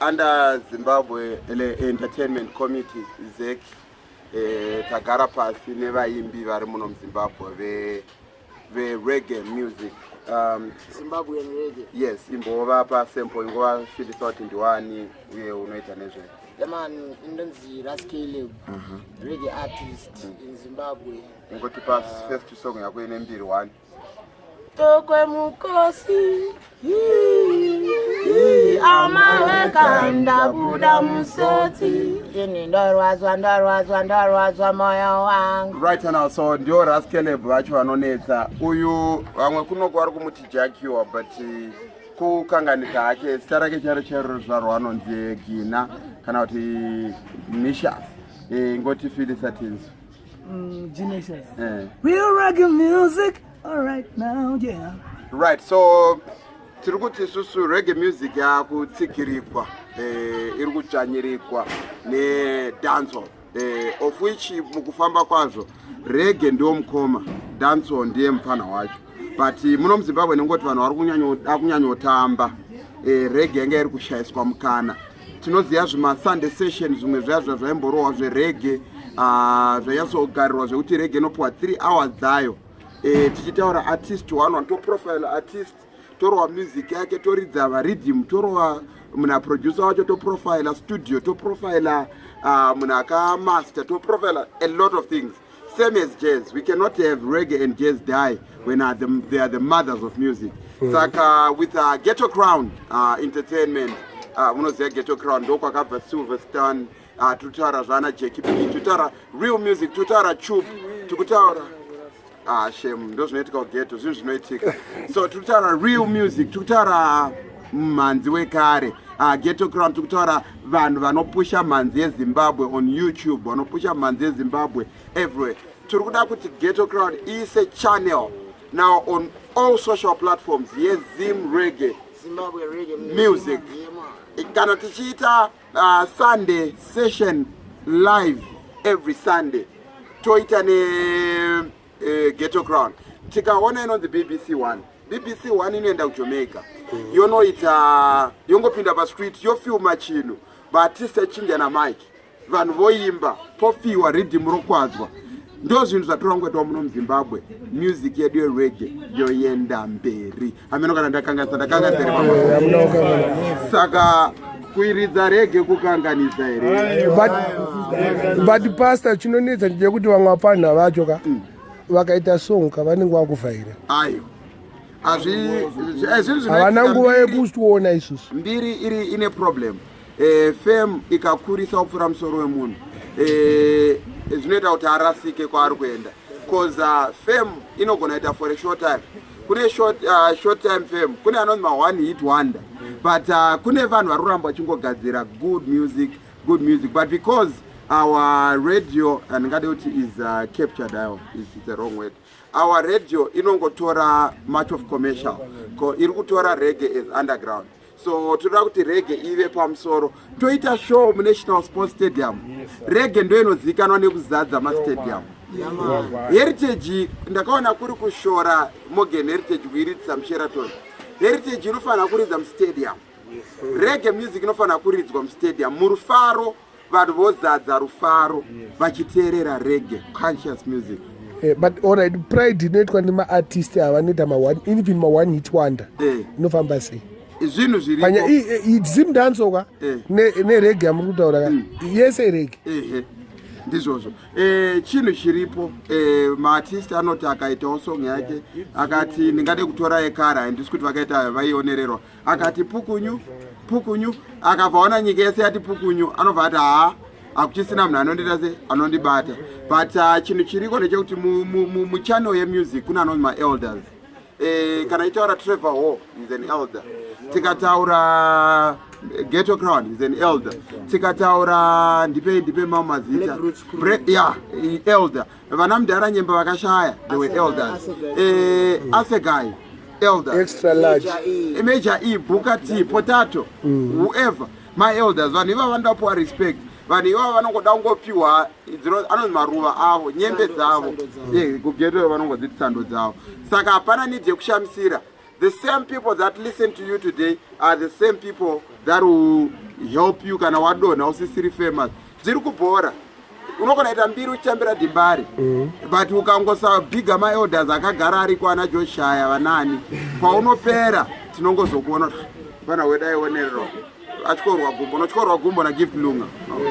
Under Zimbabwe Entertainment Committee, ZEC, tagara pasi nevaimbi vari muno muZimbabwe vereggae music. Zimbabwean reggae. Yes, imbovapa sample, ingovafilisa kuti ndiwani uye unoita nezve. Yeah man, indonzi Ras Caleb, reggae artist in Zimbabwe. Ingotipa first song yako ine mbiri one. Tokwe mukosi amaweka ndabuda musoti ini ndorwadzwa, ndorwadzwa, ndorwadzwa moyo wangu. Right now, so ndio Ras Caleb vacho vanonetsa uyu. Vamwe kunoko vari kumuti Jakiwa, but kukanganisa hake. Zita rake chairo chairo zvarwo anonzi Gina kana kuti Mishas. Ngoti filisa tinzwi. Genesius. Real reggae music, all right now, yeah. Right, so tiri kuti isusu reggae music yakutsikirikwa, iri kutsvanyirikwa nedancehall, of which mukufamba kwazvo reggae ndiwo mukoma, dancehall ndiye mufana wacho. But muno muZimbabwe nengoti vanhu vari kunyanyoda kunyanyotamba reggae, yanga iri kushayiswa mukana. Tinoziva zvimaSunday session zvimwe zviya zva zvaimborohwa zvereggae, zvainyatsogarirwa zvekuti reggae inopiwa 3 hours dzayo. Tichitaura artist one one, toprofile artist, torova music yake, toridza variddim, torova munhu aproducer wacho, toprofila studio, toprofila munhu akamaster, toprofila a lot of things. Same as jazz, we cannot have reggae and jazz die when they are the mothers of music. Saka with Ghetto Crown Entertainment, munoziva Ghetto Crown ndokwakabva Silverston. Tiri zvana Jackie P, titaura real music, titaura tube, tikutaura. Ah, shem, ndo zvinoitika kughetto, zvinhu zvinoitika. So tiri kutaura real music, tiri kutaura mhanzi wekare. Ghetto Crown, tiri kutaura vanhu vanopusha mhanzi yeZimbabwe on YouTube, vanopusha mhanzi yeZimbabwe everywhere. Tiri kuda kuti Ghetto Crown iise channel now on all social platforms yeZim reggae Zimbabwe reggae music. Yeah, man. Kana tichiita Sunday session live every Sunday, toita ne Ghetto Crown. Tikaona inonzi BBC One, BBC One inoenda kuJamaica, yonoita, yongopinda pastreet, yofilma chinhu, vaartist achinja namike, vanhu voimba, pofiwa riddim rokwadzwa. Ndo zvinhu zvatorangoitawo muno muZimbabwe, music yedu yereggae yoenda mberi. Hameno kana ndakanganisa, ndakanganisa here pamwe? Hamuna kukanganisa. Saka kuiridza reggae kukanganisa here? But pastor, chinonetsa ndechekuti vamwe vapanha vacho ka vakaita song ka vanenge vakuvhaira. Ayo zvinhu Havana zvinoitika. nguva yekutoona isusu. Mbiri iri ine problem. Fame ikakurisa kupfuura musoro wemunhu, zvinoita kuti arasike kwaari kuenda, 'cause fame inogona kuita for a short time. Kune short time fame, kune anonzi ma-one hit wonder, but kune vanhu vari kuramba vachingogadzira good music, good music. But because our radio, handingade kuti is captured, ayo is the wrong word, our radio inongotora much of commercial, ko iri kutora reggae as underground. So toda kuti reggae ive pamusoro, toita show muNational Sports Stadium. Reggae ndo inozivikanwa nekuzadza mastadium. Heritage ndakaona kuri kushora Morgan Heritage kuiridzisa muSheraton. Heritage inofanira kuridza mustadium. Reggae music inofanira kuridzwa mustadium, murufaro, vanhu vozadza Rufaro vachiteerera reggae conscious music. But alright, pride inoitwa nemaartist ava vanoita ma-one, even ma-one hit wonder, inofamba sei? Zvinhu Panya zviripo. Zim dancehall ka nereggae yamuri kutaura ka, yese reggae. Ehe, ndizvozvo. Chinhu chiripo, maartist anoti akaitawo song yake, akati ndingade kutora yekare, handisi kuti vakaita vaionererwa, akati pukunyu pukunyu, akabva ona nyika yese yati pukunyu, anobva ati haa, hakuchisina munhu anondiita se anondibata. But chinhu chiriko ndechekuti muchannel yemusic kune anonzi maelders. Kana itaura Trevor Hall is an elder, tikataura Ghetto Crown is an elder, tikataura ndipe mamwe mazita. Black Roots Crew. Yeah, elder. Vana mudhara Nyemba vakashaya, they were elders. Asegai, elder. Extra large. Major E. Major E, Booker T, Potato, whoever, my elders. Vanhu ivava vanoda kupiwa respect. Vanhu ivava vanongoda kungopiwa anonzi maruva avo, nyembe Sando- dzavo. Sando dzavo. Kughetto vanongodziti sando dzavo. Saka hapana need yekushamisira. The same people that listen to you today are the same people that will help you kana wadonha usisiri famous. Zviri kubhora, unogona ita mbiri uchitambira DeMbare, but ukangosabhiga maelders akagara ariko, ana Joshaya, vanani, paunopera tinongozokuona kuti pana wedaionererwa atyorwa gumbo. Unotyorwa gumbo naGift Lunga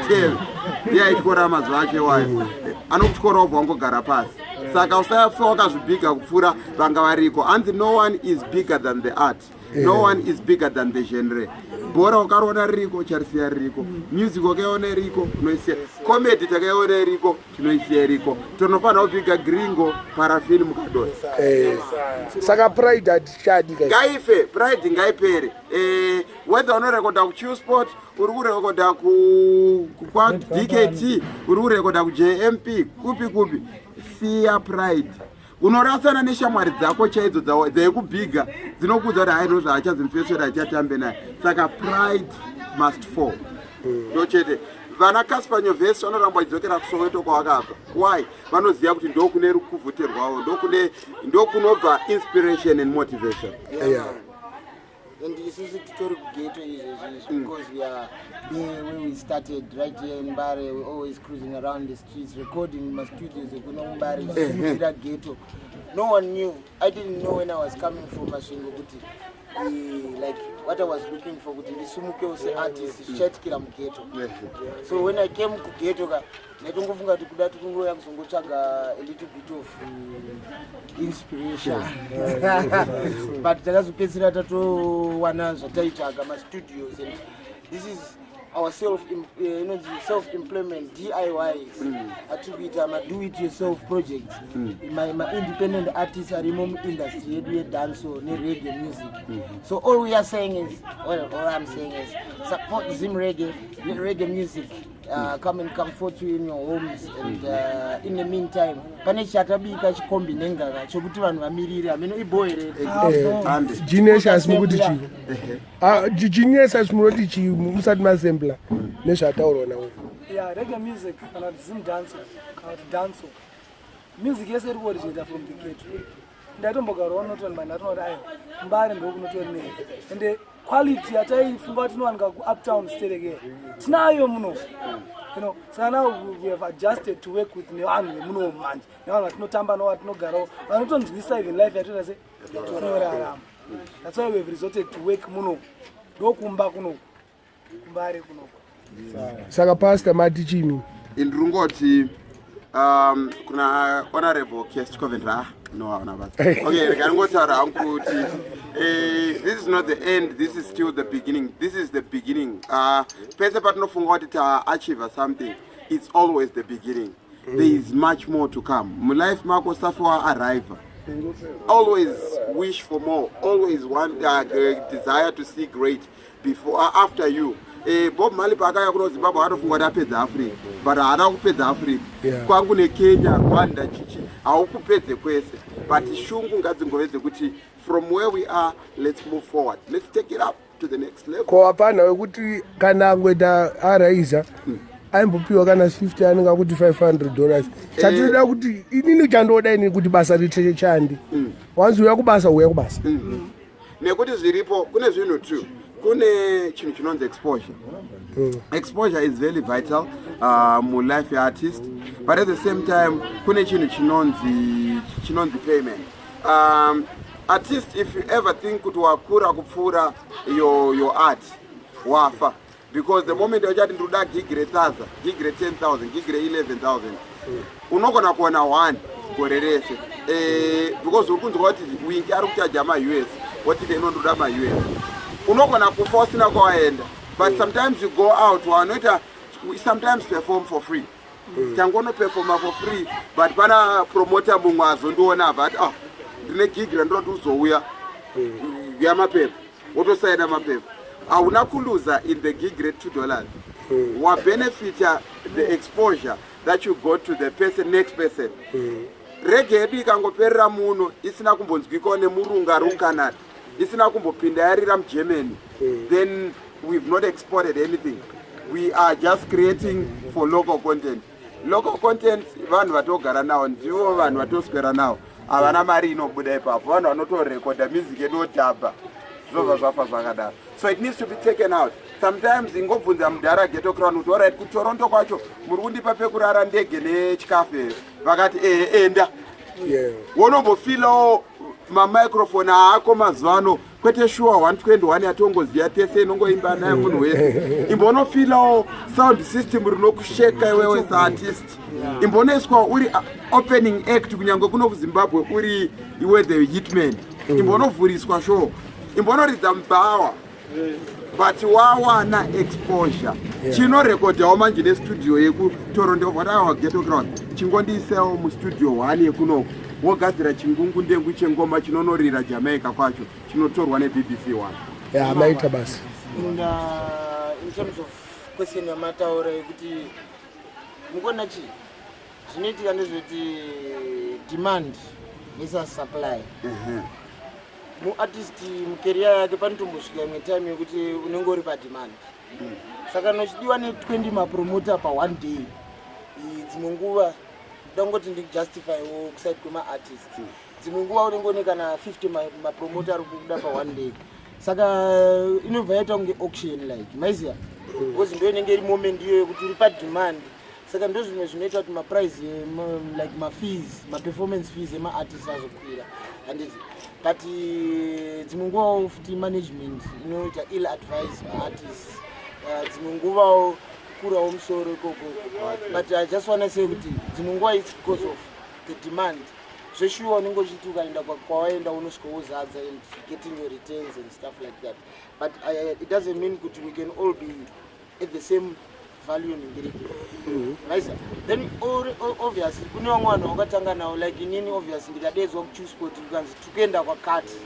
teve, ndiye aityora mazuva acho iwayo. Anokutyora wobva wangogara pasi. Saka usafa wakazvibhiga kupfuura vanga variko. Hanzi no one is bigger than the art, no one is bigger than the genre. Bhora ukaroona ririko, ucharisiya ririko. Music wakaiona iriko, unoisiya. Comedy takaiona iriko, tinoisiya iriko. Tinofanira kubhiga Gringo, Parafini, Mukadoi. Saka pride hatichadi kai? Ngaife pride, ngaipere. Whether unorekodha kuChillspot, uri kurekodha kwaDKT, uri kurekodha kuJMP, kupi kupi, siya pride. Unorasana neshamwari dzako chaidzo dzaikubhiga, dzinokuudza kuti hai, ndozvaachazimufesera, achatambe naye. Saka pride must fall, ndochete. Vana Cassper Nyovest vanoramba vachidzokera kuSoweto kwavakabva. Why? Vanoziva kuti ndokune rukuvhute rwavo, ndokunobva inspiration and motivation. And isusu titori kughetto izvezvi because we are there where we started, right here in Mbare. We always cruising around the streets, recording mastudios ekuno Mbare, tichisimudzira ghetto. No one knew, I didn't know when I was coming from Masvingo kuti like what I was looking for kuti ndisumukewo seartist zvichaitikira mughetto. So when I came kughetto ka, ndaitongofunga kuti kuda tikungoya kuzongotsvaga a little bit of inspiration, but takazopedzisira tatowana zvataitsvaga, mastudios. And this is our self inonzi self employment DIYs atiri kuita, ma-do it yourself projects, ma-independent artists arimo muindustry yedu yedancehall nereggae music. So all we are saying is, well, all I'm saying is support Zim reggae, let reggae music come and comfort you in your homes. And in the meantime, pane chatabika, chikombi nengaka chokuti vanhu vamirire hameno ibohere. Ginesius, mukuti chii? Ah, Ginesius, munoti chii musati masembla nezvataurwa nawo? Yeah, reggae music kana kuti Zim dancehall kana kuti dancehall music yese iri kuoriginata from the ghetto. Ndaitombogarawo Norton, but ndatoona kuti aiwa, Mbare ndokunotori nei, ende quality yataifunga kuti inowanika kuuptown stereke tinayo muno. Saka now we have adjusted to work with nevanhu vemunomu manje, nevanhu vatinotamba navo, vatinogarawo, vanotonzwisa even life yatoita se tinorarama. That's why we have resorted to work muno, ndokumba kunoku, kuMbare kunoku. Saka pastor, mati chimi? Ndiri kuna Honorable Kirsty Coventry. Ah, no, hauna basa. Okay, rega ndingotaura hangu kuti this is not the end, this is still the beginning. This is the beginning. Pese patinofunga kuti taachieve something, it's always the beginning. There is much more to come. Mulife mako safi waarrive. Always wish for more, always want, desire to see great before, after you. Bob Marley paakauya kuno Zimbabwe, akatofunga kuti apedza Africa, but haana kupedza Africa. Kwangu neKenya, Rwanda, chichi, haukupedze kwese, but shungu ngadzingove dzekuti from where we are, let's move forward, let's take it up to the next level. Ko hapana wekuti kana angoita araiza aimbopiwa kana 50, anenge akuti $500? Chatinoda kuti inini, chandoda inini kuti basa riite chandi, wanzi uya kubasa, uya kubasa. Nekuti zviripo, kune zvinhu two. Kune chinhu chinonzi exposure. Exposure is very vital mulife yeartist, but at the same time kune chinhu chinonzi payment. Artist, if you ever think kuti wakura kupfuura your art, wafa, because the moment uchati ndinoda gig re1000, gig re10,000, gig re11,000, unogona kuona one gore rese, because uri kunzwa kuti Winky ari kuchaja maUS, woti inondoda maUS. Unogona kufa usina kwawaenda. But sometimes you go out, wanoita sometimes perform for free. Tangonoperforma for free, but pana promoter mumwe azondiona abva ati, "Ah, ndine gig randinoti uzouya yamapepa." Wotosaina mapepa, hauna kuluza in the gig rate $2. Wabenefita the exposure that you got to the person, next person. Reggae yedu ikangoperera muno, isina kumbonzwikawo nemurungu ari kuCanada, isina kumbopinda yarira muGermany, then we've not exported anything. We are just creating for local content. Local content, vanhu vatogara navo ndivo vanhu vatoswera navo. Havana mari inobuda ipapo. Vanhu vanotorekodha music yedu odhabha, zvobva zvafa zvakadaro. So it needs to be taken out. Sometimes ingobvunza mudhara Ghetto Crown kuti, "Alright, kuToronto kwacho muri kundipa pekurara, ndege nechikafu here?" Vakati, "Ehe, enda." Wonombofilawo mamicrophone aako mazuva ano, kwete Shure 121 yatongoziva tese inongoimba naye munhu wese. Imbonofilawo sound system rinokusheka iwewe saartist. Imbonoiswa uri opening act, kunyange kuno kuZimbabwe uri iwe the hitman. Imbonovhuriswa show, imbonoridza mubhawa, but wawana exposure. Chinorekodhawo manje nestudio yekuToronto vati, "Awa, Ghetto Crown, chingondiisawo mustudio 1 yekunoku." Wogadzira chingungu ndengu chengoma chinonorira Jamaica kwacho, chinotorwa neBBC 1. Ya, maita basa. And in terms of question yamataura yekuti mukuona chii zvinoitika, ndezvekuti demand versus supply. Muartist mucareer yake panotombosvika imwe time yekuti unenge uri pademand, saka nochidiwa ne20 mapromota paone day. Dzimwe nguva ndangoti ndijustifywo kuside kwemaartist, dzimwe nguva unenge une kana 50 mapromota ari kuda paone day, saka inobva yaita kunge auction like, maiziya, because ndo inenge iri moment iyoyo yekuti uri pademand. Saka ndo zvimwe zvinoita kuti maprice like mafees, maperformance fees emaartist azokwira, handiti? But dzimwe nguvawo futi management inoita ill advice maartist. Dzimwe nguvawo kurawo musoro ikoko, but I just wanna say kuti dzimwe nguva its because of the demand. Zveshuwa unenge uchiti ukaenda kwawaenda unosvika wozadza and getting your returns and stuff like that, but it doesn't mean kuti we can all be at the same value ningiriki vaisa. Then obviously kune vamwe vanhu vakatanga navo, like inini, obviously ndikadedzwa kuChillspot, kukanzi tikuenda kwakati,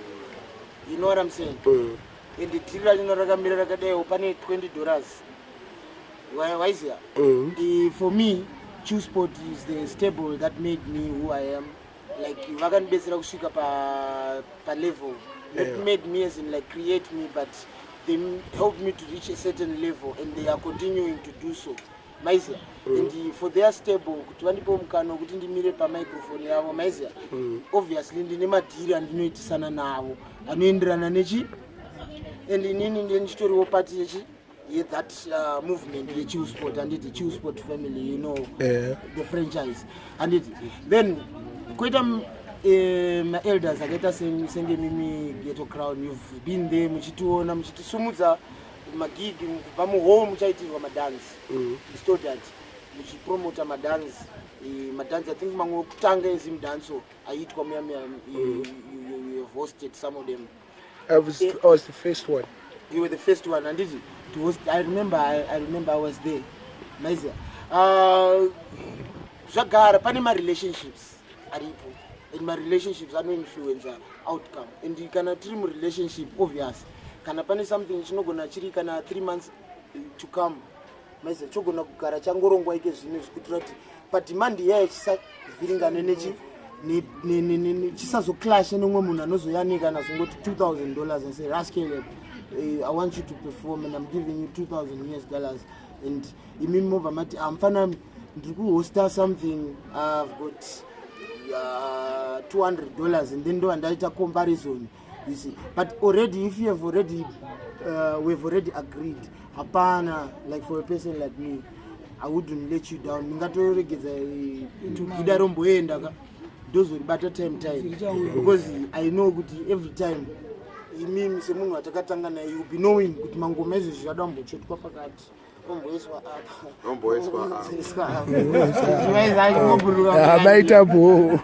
you know what I'm saying? And dhiri rachona rakamira rakadaiwo, pane $20, waiziya. For me, Chillspot is the stable that made me who I am. Like vakandibetsera kusvika pa level, not made me as in like create me, but they helped me to reach a certain level and they are continuing to do so, maiziya. And for their stable kuti vandipewo mukana wekuti ndimire pamicrophone yavo, maiziya, obviously ndine madhiri andinoitisana navo anoenderana nechi, and inini ndiye ndichitoriwo part yechi yethat movement yeChillspot, handiti? Chillspot family, the franchise, handiti? Then koita maelders akaita senge mimi Ghetto Crown. You've been there muchitiona, muchitisumudza magigi kubva muhall muchaitirwa madance, Stodart, muchipromota madance, madance. I think mamwe ekutanga eZimdancehall aiitwa muya muya, you have hosted some of them. I was the first one. You were the first one, handiti, to host? I remember, I remember I was there, maiziya. Zvagara pane marelationships aripo, and marelationships anoinfluenza outcome. And kana tiri murelationship, obvious kana pane something chinogona chiri kana 3 months to come, maiziya, chogona kugara changorongwa ike zvino zvikuitira kuti pademand iyayo chisavhiringane nechi chisazoclashe nemumwe munhu anozoyanika nazongoti $2000 and say, "Ras Caleb, I want you to perform and I'm giving you 2000 US dollars," and imimi mobva mati, "Amfana, ndiri kuhosta something, I've got $200," and then ndo handaita comparison, you see? But already if you have already we've already agreed, hapana. Like for a person like me, I wouldn't let you down. Ndingatoregedza gida romboenda ka, ndozoribata time time, because I know kuti every time imimi semunhu watakatanga naye, you'll be knowing kuti mangoma izvezvi zvada kumbotsvetwa pakati, omboiswa apa. Omboiswa apa. Omboiswa apa. Zvivaizachingobhuruka. Maita bho.